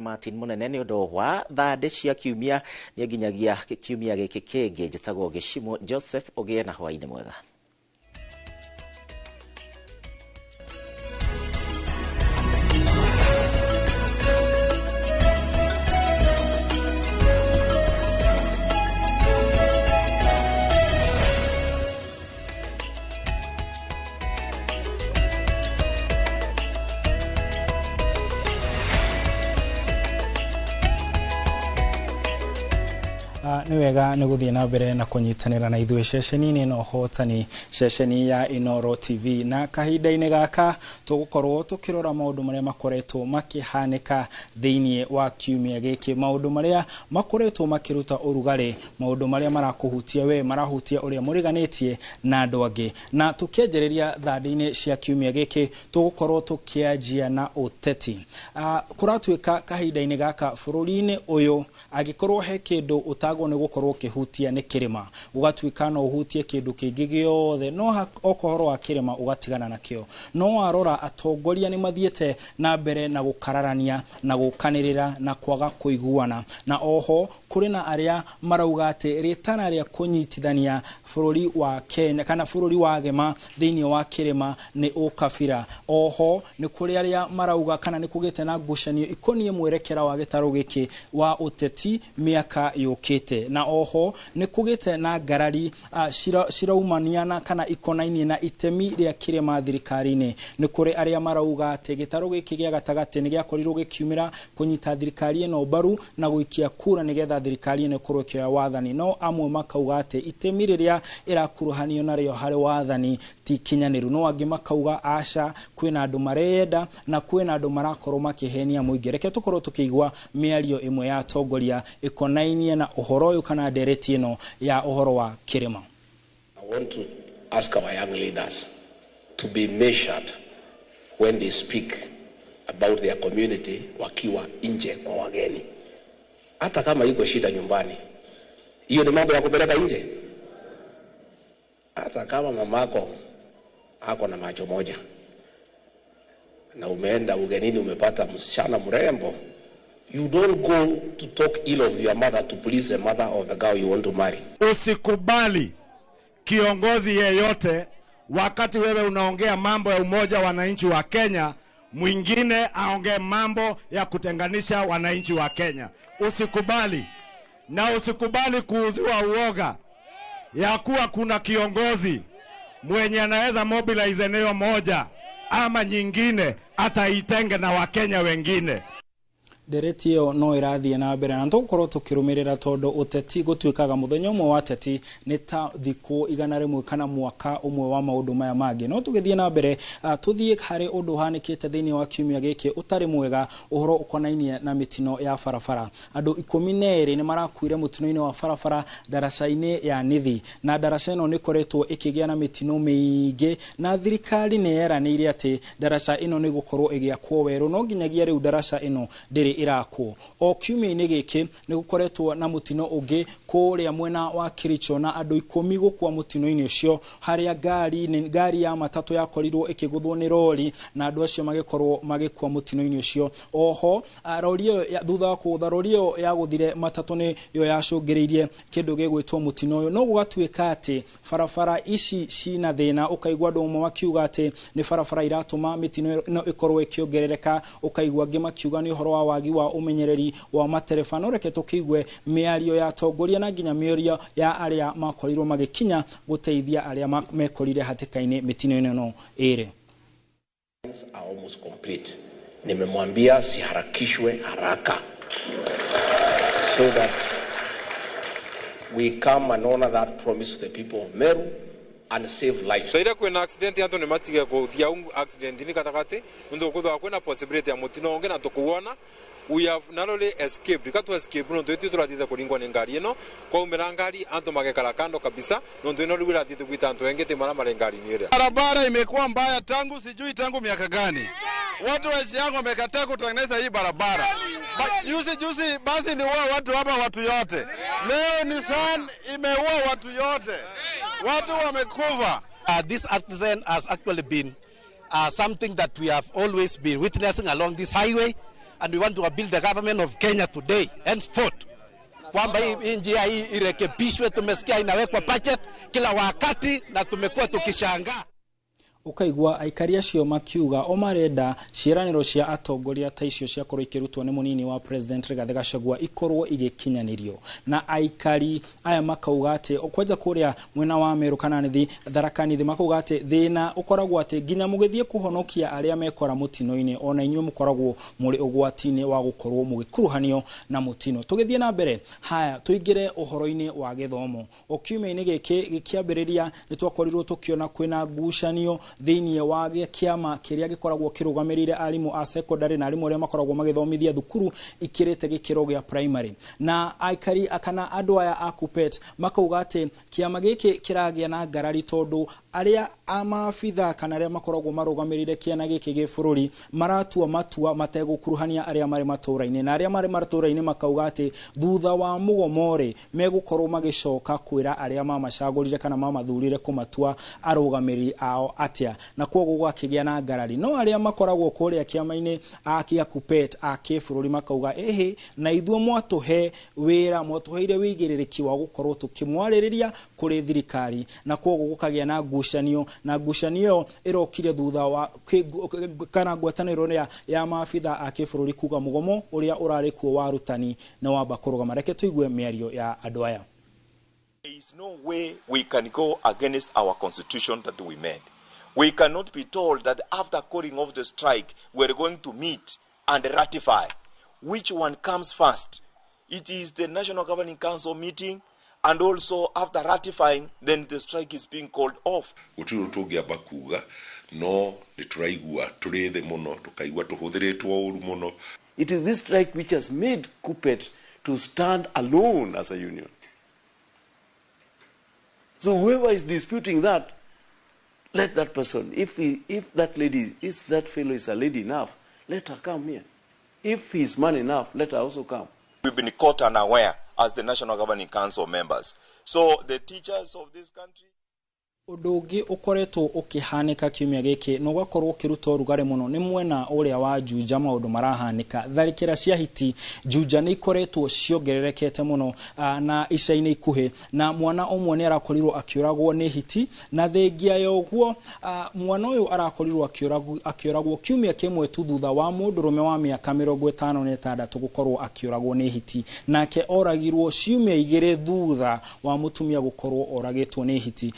Martin Munene nĩ ũndũ wa thandĩ cia kiumia nĩ nginyagia kiumia gĩkĩ kĩngĩ. Njĩtagwo Gĩcimo Joseph, ũgĩe na hwaĩ-inĩ mwega. Nĩ wega nĩ gũthiĩ na mbere na kũnyitanĩra na ithuĩ ceceni-inĩ ĩno hotani, ceceni ya Inooro TV. Na kahinda-inĩ gaka tũgũkorwo tũkĩrora maũndũ marĩa makoretwo makĩhanĩka thĩinĩ wa kiumia gĩkĩ, maũndũ marĩa makoretwo makĩruta ũrugarĩ, maũndũ marĩa marakũhutia we, marahutia ũrĩa mũriganĩtie na andũ angĩ. Na tũkĩanjĩrĩria thandĩ-inĩ cia kiumia gĩkĩ tũgũkorwo tũkĩanjia na ũteti. Kũratuĩka kahinda-inĩ gaka bũrũri-inĩ ũyũ angĩkorwo he kĩndũ ũtagwo nĩ gũkorwo ũkĩhutia nĩ kĩrĩma, ũgatuĩka no ũhutie kĩndũ kĩngĩ gĩothe, no okorwo wa kĩrĩma ũgatigana nakĩo. No warora atongoria nĩ mathiĩte na mbere na gũkararania na gũkanĩrĩra na kwaga kũiguana, na oho kũrĩ na arĩa marauga atĩ rĩtana rĩa kũnyitithania bũrũri wa Kenya kana bũrũri wa Gema thĩinĩ wa kĩrĩma nĩ ũkabira. Oho nĩ kũrĩ arĩa marauga kana nĩ kũgĩte na ngucanio ikoniĩ mwerekera wa gĩtarũ gĩkĩ wa ũteti mĩaka yũkĩte, na oho nĩ kũgĩte na ngarari ciraumania na kana ikonainie na itemi rĩa kĩrĩma thirikari-inĩ. Nĩ kũrĩ arĩa marauga atĩ gĩtarũ gĩkĩ gĩa gatagatĩ nĩ gĩakorirwo gĩkiumĩra kũnyita thirikari ĩno mbaru na gũikia kura nĩgetha thirikari ĩno ĩkorwo ĩkĩoya wathani, no amwe makauga atĩ itemi rĩrĩa ĩrakuruhanio narĩo harĩ wathani ti kinyanĩru, no angĩ makauga aca, kwĩna andũ mareyenda na kwĩna andũ marakorwo makĩhenia mũingĩ. Reke tũkorwo tũkĩigua mĩario ĩmwe ya atongoria ĩkonainie na ũhoro ũyũ kana ndereti ĩno ya ũhoro wa kĩrĩma. I want to ask our young leaders to be measured when they speak about their community wakiwa nje kwa wageni. Hata kama iko shida nyumbani, hiyo ni mambo ya kupeleka nje. Hata kama mamako ako na macho moja na umeenda ugenini umepata msichana mrembo, you don't go to talk ill of your mother to please the mother of the girl you want to marry. Usikubali kiongozi yeyote wakati wewe unaongea mambo ya umoja wananchi wa Kenya, mwingine aongee mambo ya kutenganisha wananchi wa Kenya. Usikubali. Na usikubali kuuziwa uoga ya kuwa kuna kiongozi mwenye anaweza mobilize eneo moja ama nyingine ataitenge na Wakenya wengine. Ndereti ĩyo no ĩrathiĩ na mbere na tũgũkorwo tũkĩrũmĩrĩra tondũ ũteti gũtuĩkaga mũthenya ũmwe wa teti nĩ ta thikũ 100 kana mwaka ũmwe wa maũndũ maya mangĩ. No tũgĩthiĩ na mbere, tũthiĩ harĩ ũndũ ũhanĩkĩte thĩinĩ wa kiumia gĩkĩ ũtarĩ mwega, ũhoro ũkonainie na mĩtino ya barabara. Andũ 12 nĩ marakuire mũtino-inĩ wa barabara ndaraca-inĩ ya Nithi, na ndaraca ĩno nĩ ĩkoretwo ĩkĩgĩa na mĩtino mĩingĩ, na thirikari nĩ yeranĩire atĩ ndaraca ĩno nĩ ĩgũkorwo ĩgĩakwo werũ, no nginyagia rĩu ndaraca ĩno ndĩrĩ ĩrakwo. O kiumia-inĩ gĩkĩ nĩ gũkoretwo na mũtino ũngĩ kũrĩa mwena wa Kericho, na andũ 10 gũkua mũtino-inĩ ũcio, harĩa ngari ya matatũ yakorirwo ĩkĩgũthwo nĩ rori na andũ acio magĩkorwo magĩkua mũtino-inĩ ũcio. Oho rori ĩyo thutha wa kũgũtha rori ĩyo yagũthire matatũ nĩyo yacũngĩrĩirie kĩndũ gĩgwĩtwo mũtino ũyũ. No gũgatuĩka atĩ barabara ici cina thĩna, ũkaigua andũ amwe makiuga atĩ nĩ barabara iratũma mĩtino ĩno ĩkorwo ĩkĩongerereka, ũkaigua angĩ makiuga nĩ ũhoro wa wagi wa ũmenyereri wa matereba. No reke tũkĩigue mĩario ya atongoria na nginya mĩario ya arĩa makorirwo magĩkinya gũteithia arĩa mekorire hatĩka-inĩ mĩtino-inĩ ĩno ĩrĩ. Are almost complete. Nimemwambia siharakishwe haraka so that we come and honor that promise to the people of Meru and save lives. Saira kwina accident antu ni matige kuthia accident ni katakati ndu kuthwa kwina possibility ya mutino ungi na tukuona we have narrowly escaped katu escape no ndu turathiite kuringwa ni ngari ino kwa umira ngari antu magekara kando kabisa no ndu ino riu irathiite gwita antu engi ti mara mare ngari ni iria. Barabara imekuwa mbaya tangu sijui tangu miaka gani. Watu wa Shiango wamekataa kutengeneza hii barabara. Juzi basi iliua watu hapa, watu yote. Leo Nissan imeua watu yote. Watu wamekufa. This accident has actually been something that we have always been witnessing along this highway. And we want to appeal the government of Kenya today henceforth kwamba hii njia hii irekebishwe. Tumesikia inawekwa budget kila wakati na tumekuwa tukishangaa. Ukaigua aikari acio makiuga o marenda ciĩranĩro cia atongoria ta icio ciakorwo ikĩrutwo nĩ mũnini wa President Rigathi Gachagua ikorwo igĩkinyanĩrio, na aikari aya makauga atĩ kwanja kũrĩa mwena wa Meru kana nĩthi Tharaka Nithi makauga atĩ thĩna ũkoragwo atĩ nginya mũgĩthiĩ kũhonokia arĩa mekora mũtino-inĩ ona inyuĩ mũkoragwo mũrĩ ũgwati-inĩ wa gũkorwo mũgĩkuruhanio na mũtino. Tũgĩthiĩ na mbere haya tũingĩre ũhoro-inĩ wa gĩthomo. O kiumia-inĩ gĩkĩ gĩkĩambĩrĩria nĩ twakorirwo tũkĩona kwĩna ngucanio thĩinĩ wa kĩama kĩrĩa gĩkoragwo kĩrũgamĩrĩire arimũ a secondary na arimũ arĩa makoragwo magĩthomithia thukuru ikĩrĩte gĩkĩro gĩa primary, na aikari kana andũ aya a KUPPET makauga atĩ kĩama gĩkĩ kĩragĩa na ngarari tondũ arĩa a maabitha kana arĩa makoragwo marũgamĩrĩire kĩama gĩkĩ gĩbũrũri maratua matua mategũkuruhania arĩa marĩ matũra-inĩ, na arĩa marĩ matũra-inĩ makauga atĩ thutha wa mũgomo rĩ megũkorwo magĩcoka kwĩra arĩa mamacagũrire kana mamathurire kũmatua arũgamĩrĩri ao atĩa, na kwoguo gwakĩgĩa na ngarari. No arĩa makoragwo kũrĩa kĩama-inĩ kĩa KUPPET a kĩbũrũri makauga ĩhĩ na ithuĩ mwatũhe wĩra mwatũheire wĩigĩrĩrĩki wa gũkorwo tũkĩmwarĩrĩria kũrĩ thirikari, na kwoguo gũkagĩa na ngucanio, na ngucanio ĩrokire thutha wa kana ngwatanĩro ya maabitha a kĩbũrũri kuga mũgomo ũrĩa ũrarĩ kuo wa arutani nĩ wamba kũrũgama. Reke tũigue mĩario ya andũ aya. There is no way we can go against our constitution that we made. We cannot be told that after calling off the strike, we are going to meet and ratify. Which one comes first? It is the National Governing Council meeting, and also after ratifying, then the strike is being called off. Gũtirĩ tũngĩamba kuga no nĩ tũraigua tũrĩ thĩ mũno tũkaigua tũhũthĩrĩtwo ũru mũno. It is this strike which has made KUPPET to stand alone as a union. So whoever is disputing that, let that person, if that lady, if that fellow is a lady enough, let her come here. If he's man enough, let her also come. We've been caught unaware as the National Governing Council members. So the teachers of this country... Ũndũ ũngĩ ũkoretwo ũkĩhanĩka kiumia gĩkĩ na ũgakorwo ũkĩruta ũrugarĩ mũno nĩ mwena ũrĩa wa Juja. Maũndũ marahanĩka, tharĩkĩra cia hiti Juja nĩ ikoretwo ciongererekete mũno na ica-inĩ ikuhĩ, na mwana ũmwe nĩ arakorirwo akĩũragwo nĩ hiti, na thengia ya ũguo mwana ũyũ arakorirwo akĩũragwo kiumia kĩmwe tu thutha wa mũndũrũme wa mĩaka 56 gũkorwo akĩũragwo nĩ hiti, nake oragirwo ciumia 2 thutha wa mũtumia gũkorwo oragĩtwo nĩ hiti.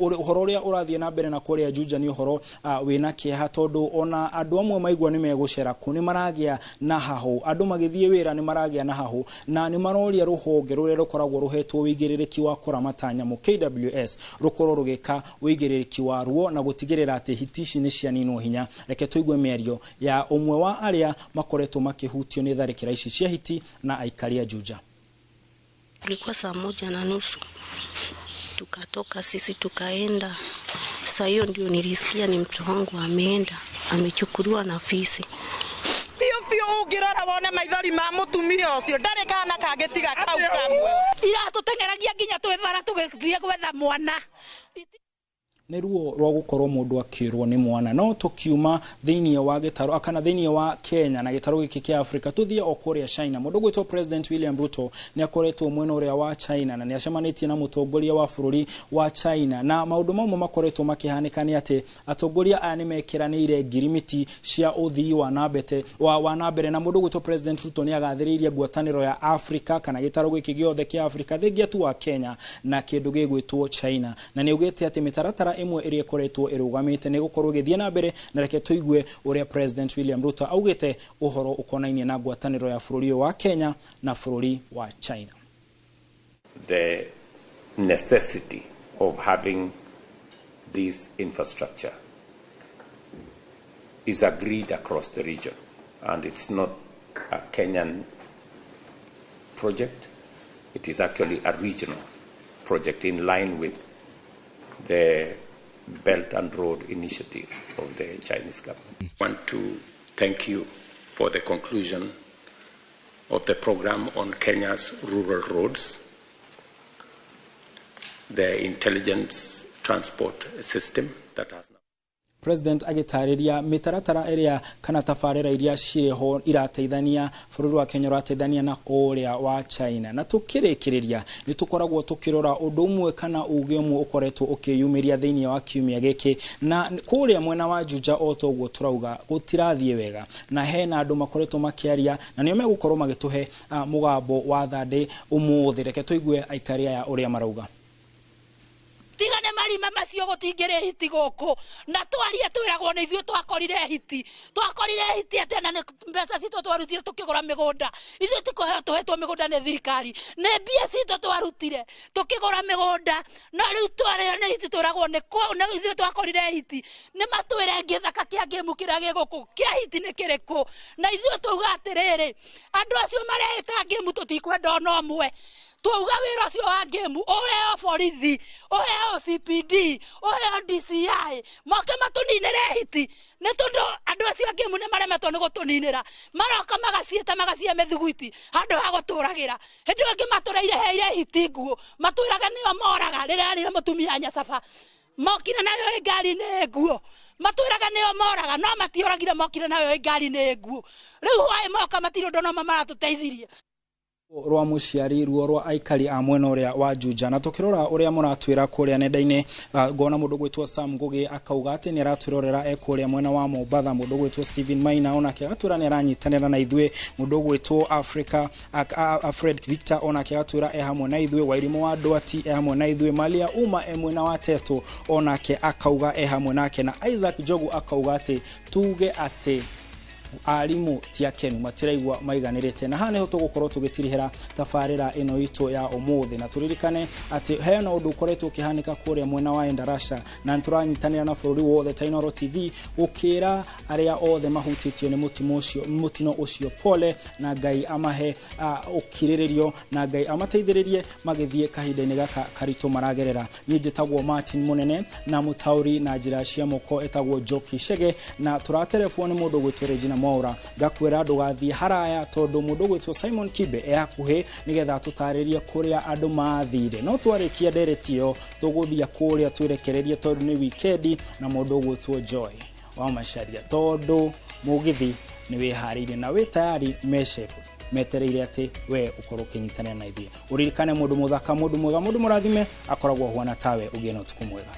Ũhoro ũrĩa ũrathiĩ na mbere na kũrĩa Juja nĩ ũhoro wĩna kĩeha tondũ ona andũ amwe maigua nĩ megũcera kũ nĩ maragĩa na hahũ, andũ magĩthiĩ wĩra nĩ maragĩa na hahũ, na nĩ maroria rũhonge rũrĩa rũkoragwo rũhetwo wĩigĩrĩrĩki wa kũramata nyamũ KWS rũkorwo rũgĩka wĩigĩrĩrĩki waruo na gũtigĩrĩra atĩ hiti ici nĩ cianinwo hinya. Reke tũigue mĩario ya ũmwe wa arĩa makoretwo makĩhutio nĩ tharĩkĩra ici cia hiti na aikari a Juja. Ilikuwa saa 1:30 tukatoka sisi tukaenda. Saa hiyo ndio nilisikia ni mtu wangu ameenda, amechukuliwa na fisi. Biũ biũ ũngĩrora wone maithori ma mũtumia ũcio ndarĩ kana kangĩtiga kau kamwe. Iratũteng'eragia nginya twĩ bara tũgĩthiĩ gwetha mwana. Nĩ ruo rwa gũkorwo mũndũ akĩrwo nĩ mwana. No tũkiuma thĩinĩ wa gĩtarũ kana thĩinĩ wa Kenya na gĩtarũ gĩkĩ kĩa Afrika tũthiĩ o kũrĩa China. Mũndũ ũgwĩtwo President William Ruto nĩ akoretwo mwena ũrĩa wa China na nĩ acemanĩtie na mũtongoria wa bũrũri wa China, na maũndũ mamwe makoretwo makĩhanĩka nĩ atĩ atongoria aya nĩ mekĩranĩire ngirimiti cia ũthii wa na mbere, na mũndũ ũgwĩtwo President Ruto nĩ agathĩrĩirie ngwatanĩro ya Afrika kana gĩtarũ gĩkĩ gĩothe kĩa Afrika thengia tu wa Kenya na kĩndũ gĩgwĩtwo China, na nĩ augĩte atĩ mĩtaratara ĩmwe ĩrĩa ĩkoretwo ĩrũgamĩte nĩ gũkorwo ĩgĩthiĩ na mbere. Na reke tũigue ũrĩa President William Ruto augĩte ũhoro ũkonainie na ngwatanĩro ya bũrũri wa Kenya na bũrũri wa China. The necessity of having this infrastructure is agreed across the region, and it's not a Kenyan project, it is actually a regional project in line with the Belt and Road Initiative of the Chinese government. I want to thank you for the conclusion of the program on Kenya's rural roads, the intelligence transport system that has now. President agĩtarĩria mĩtaratara ĩrĩa kana tabarĩra iria cirĩ ho irateithania bũrũri wa Kenya ũrateithania na ũrĩa wa China. Na tũkĩrĩkĩrĩria nĩ tũkoragwo tũkĩrora ũndũ ũmwe kana uge ũmwe ũkoretwo ũkĩyumĩria thĩinĩ wa kiumia gĩkĩ, na kũrĩa mwena wa Juja o toguo tũrauga gũtirathiĩ wega, na hena andũ makoretwo makĩaria na nĩo megũkorwo magĩtũhe mũgambo wa Thande ũmũthĩ. Reke tũigue aikari aya ũrĩa marauga. Tigane marima macio gutingire hiti guku na twarie twiragwo ni ithuĩ twakorire hiti, twakorire hiti atĩ na nĩ mbeca citũ twarutire tukigura migunda. Ithuĩ tikũheo tũhetwo migunda nĩ thirikari, nĩ mbia citũ twarutire tukigura migunda, na rĩu twarĩo nĩ hiti twĩragwo nĩ ithuĩ twakorire hiti. Nĩ matwĩre gĩthaka kĩa ngĩmu kĩrĩa gĩ gũkũ kĩa hiti nĩ kĩrĩkũ, na ithuĩ twauga atĩrĩrĩ, andũ acio mareĩta ngĩmu tũtikwenda ona ũmwe. Twauga wĩra ũcio wa ngĩmu ũheo borithi, ũheo CPD, ũheo DCI, moke matũninĩre hiti, nĩ tondũ andũ acio a ngĩmu nĩ maremetwo nĩ gũtũninĩra, maroka magaciĩta magacihe mĩthiguiti handũ ha gũtũragĩra. Hĩndĩ ĩyo ĩngĩ matũreire heire hiti nguo, matwĩraga nĩo moraga rĩrĩa arĩre mũtumia Nyacaba, mokire nayo ĩ ngari-inĩ nguo, matwĩraga nĩo moraga no matioragire, mokire nayo ĩ ngari-inĩ nguo. Rĩu hwaĩ moka matirĩ ũndũ no maratũteithirie. Rwa muciari ruo rwa aikari a mwena ũrĩa wa Juja. Na tukirora ũrĩa mũratwĩra kũrĩa nenda-inĩ, ngona mũndũ gwĩtwo Sam Ngugi akauga atĩ nĩ aratwĩrorera e kũrĩa mwena wa Mombatha. Mũndũ gwĩtwo Steven Maina onake agatwĩra nĩ aranyitanĩra na ithuĩ. Mũndũ gwĩtwo Africa Alfred Victor onake agatwĩra e hamwe na ithuĩ. Wairimũ wa Ndwati e hamwe na ithuĩ. Malia Uma e mwena wa Teto onake akauga e hamwe nake, na Isaac Njogu akauga atĩ tuge atĩ arimũ ti akenu matiraigua maiganĩrĩte. Na haha nĩho tũgũkorwo tũgĩtirihĩra tabarĩra ĩno itũ ya ũmũthĩ, na tũririkane atĩ hena ũndũ ũkoretwo ũkĩhanĩka kũrĩa mwena wa Endarasha, na nĩtũranyitanĩra na bũrũri wothe ta Inooro TV gũkĩra arĩa othe mahutĩtio nĩ mũtino ũcio pole, na Ngai amahe ũkirĩrĩrio, na Ngai amateithĩrĩrie magĩthiĩ kahinda-inĩ gaka karitũ maragerera. Niĩ njĩtagwo Martin Mũnene, na mũtaũri na njĩra cia moko etagwo Njoki Chege, na tũraterebwo nĩ mũndũ gwĩtwo Regina Mwaura. Ngakwĩra ndũgathiĩ haraya tondũ mũndũ gwĩtwo Simon Kibe e hakuhĩ nĩgetha tũtarĩrie kũrĩa andũ mathire. No twarĩkia ndereti ĩyo tũgũthiĩ kũrĩa twĩrekererie tondũ nĩ wikendi, na mũndũ gwĩtwo Joy wa Macharia, tondũ mũgithi nĩ wĩharĩirie na wĩ tayari meceko metereire atĩ we ũkorwo ũkĩnyitanĩra na ithuĩ. Ũririkane mũndũ mũthaka, mũndũ mwega, mũndũ mũrathime akoragwo ahuana tawe. Ũgĩe na ũtukũ mwega.